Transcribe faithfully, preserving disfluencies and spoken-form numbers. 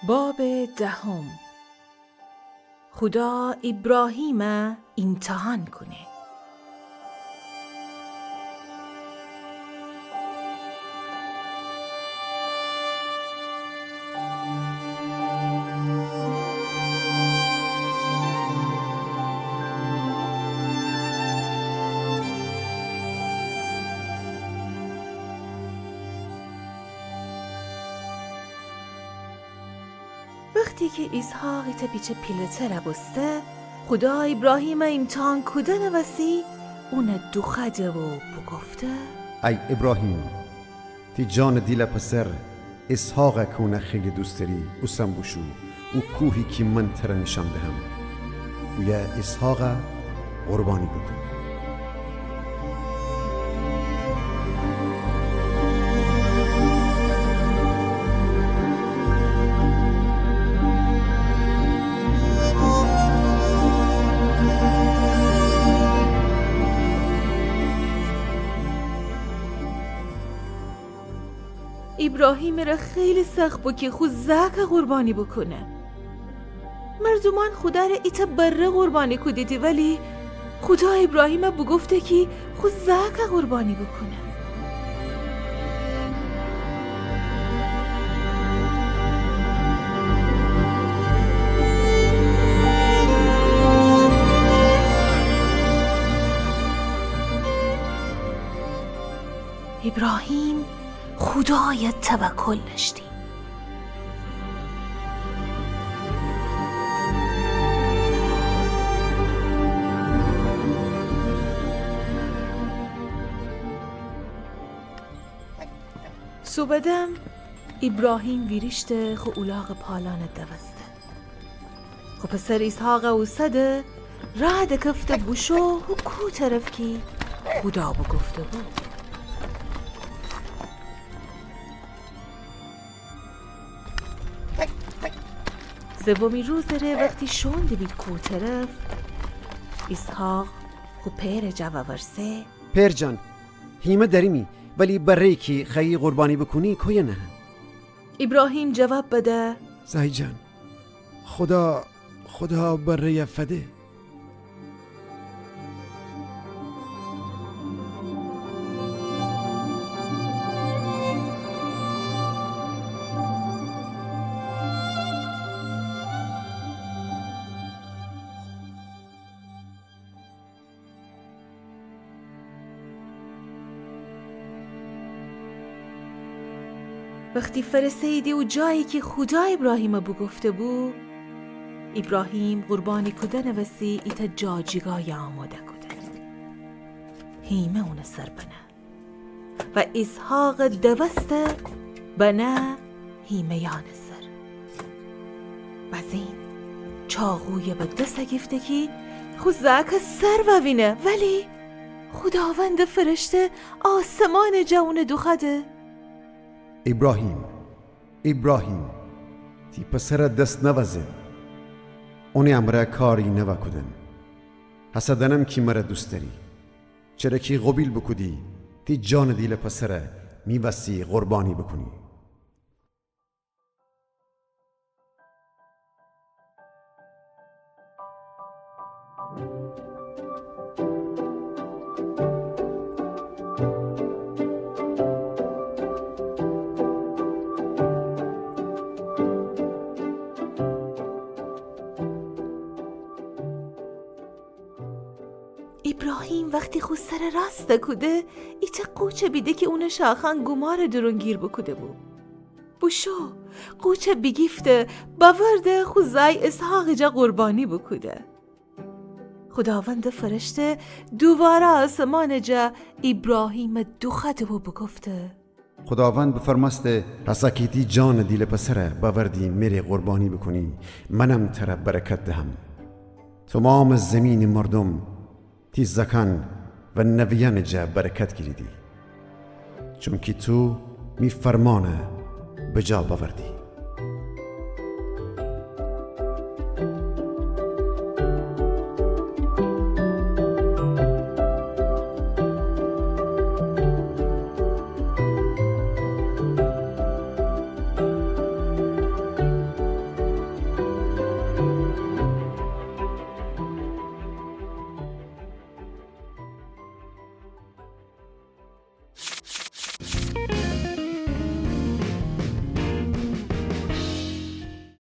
باب دهم. خودا ایبراهیم ایمتحان کونه. وختی کی ایسحاق ایتأ پیچه پیله‌تر بوسته، خودا ایبراهیم ایمتحان کودنٚ وسی اون دوخوأده و بوگفته: ای ایبراهیم، تی جانٚ دیلٚ پسر ایسحاقَ کی اونَ خیلی دوست دأری، اوسأن بوشو او کوهی کی من ترَ نیشأن دهم. اویه ایسحاقَ قربانی بوکون. ایبراهیمٚ ره خیلی سخت بو کی خو زأکَ قربانی بوکونه. مردومأن خودا ره ایتأ بره قربانی کودیدی، ولی خودا ایبراهیمَ بوگفته کی خو زأکَ قربانی بوکونه. ایبراهیم خودایَ توکل دأشتی. صوبٚ دم ایبراهیم ویریشته خو اولاغٚ پالأنَ دوسته. خو پسر ایسحاقَ اوسده، رأ دکفته بوشو هو کو طرف کی خودا بوگفته بو. سومی روزٚ ره وختی شوئون دیبید کو طرف، ایسحاق خو پئرٚ جا وورسه: پئر جان، هیمه دأریمی، ولی بره‌یی کی خوأیی قربانی بوکونی کویه نهه؟ ایبراهیم جواب بده: زأی جان، خودا، خودا بره‌یَ فده. وختی فأرسه‌ییدی او جایی کی خودا ایبراهیمَ بوگفته بو، ایبراهیم قربانی کودنٚ وسی ایتأ جاجیگایَ آماده کوده. هیمه اونٚ سر بنه. و ایسحاقَ دوسته بنه هیمه‌یأنٚ سر. بزین چاقویَ به دسَ گیفته کی خو زأکَ سر ووینه، ولی خوداوندٚ فرشته آسمانٚ جا اونَ دوخوأده: ایبراهیم، ایبراهیم، تی پسرَ دس نوأزه. اونٚ امرأ کاری نوأکودن. هسه دأنم کی مرَ دوست دأری. چره کی قوبیل بوکودی تی جانٚ دیلٚ پسرَ می وسی قربانی بوکونی. ایبراهیم وختی خو سرَ راستَ کوده، ایتأ قوچَ بیده کی اونٚ شاخأن گومارٚ دورون گیر بوکوده بو. بوشو، قوچَ بیگیفته، بأورده خو زأی اسحاقٚ جا قربانی بوکوده. خوداوندٚ فرشته دوواره آسمانٚ جا ایبراهیمَ دوخوأده و بوگفته: خوداوند بفرمأسته: هسه کی تی جانٚ دیلٚ پسرَ بأوردی مره قربانی بوکونی، منم ترَ برکت دهم. تومامٚ زیمینٚ مردوم تی زأکأن و نوه‌یأنٚ جا برکت گیریدی، چونکی تو می فرمانَ بجا بأوردی.